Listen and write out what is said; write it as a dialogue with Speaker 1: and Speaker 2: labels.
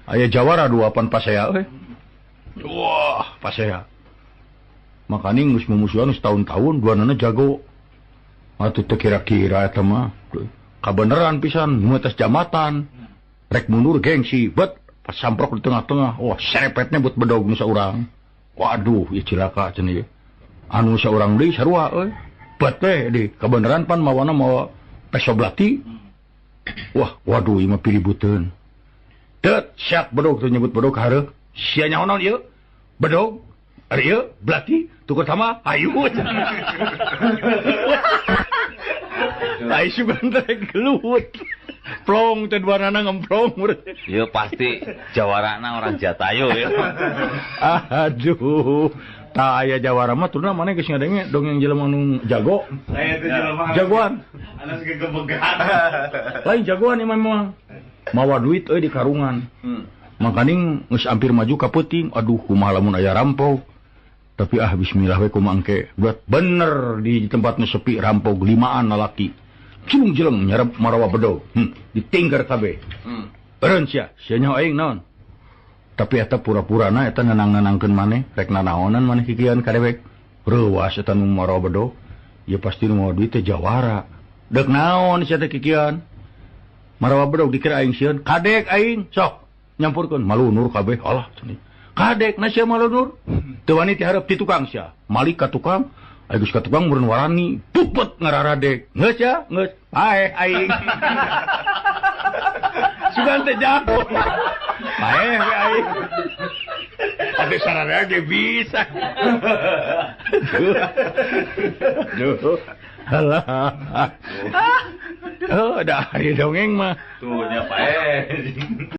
Speaker 1: Aya jawara dua pan pasea euy. Wah, pasea. Makaning geus mumusuhan setahun-tahun duanana jago. Atuh teu kira-kira eta mah. Kabeneran pisan nu atas jambatan. Rek mundur gengsi, bet pas samprok di tengah-tengah. Wah, serepetnya buat bedog nu saurang. Waduh, ieu cilaka cenah ieu. Anu saurang deui sarua euy. Bet teh di kabeneran pan mawana mawa peso belati. Wah, waduh ieu mah piributeun. Tet siap bedog teu nyebut bedog hareuh. Sia nyaho naon ieu? Bedog. Ari ieu belati tukur sama hayu. Ai sugan teh gelut. Plong teh duanana ngemplong.
Speaker 2: Ieu pasti jawarana orang Jatayu ya.
Speaker 1: Aduh. Tah aya jawara mah turna maneh geus ngadenge dongeng jelema nu jago.
Speaker 3: Saya teh jelema.
Speaker 1: Jagoan.
Speaker 3: Anas gegebegan.
Speaker 1: Lain jagoan ieu mah. Mawa duit euy di karungan. Makaning geus hampir maju ka peuting, aduh kumaha lamun aya rampok. Tapi ah bismillah we kumaha engke. Buat bener di tempat nu sepi rampok limaan lalaki. Cilung jeleng nyarep marawa bedog. Ditingker kabeh. Eureun sia, sia nyaho aing naon. Tapi eta pura-purana eta nenang-nenangkeun maneh, rek nanaonan maneh kikian ka dewek. Reuas eta nu marawa bedog. Ya pasti nu mawa duit teh jawara. Deuk naon sia teh kikian? Marawa bedog dikira aing sieun, kadek aing sok nyampurkeun malunur kabeh. Alah cenah. Kadek na sia malunur. Teu wani ti hareup ti tukang sia. Malik ka tukang, aya geus ka tukang meureun warani, pupet ngararadek. Geus sia, geus. Paeh aing. Sugan teh jago. Paeh we aing. Atuh sararea ge bisa. Duh. Alah. Oh, dah ari dongeng mah.
Speaker 2: Tuh nya paeh.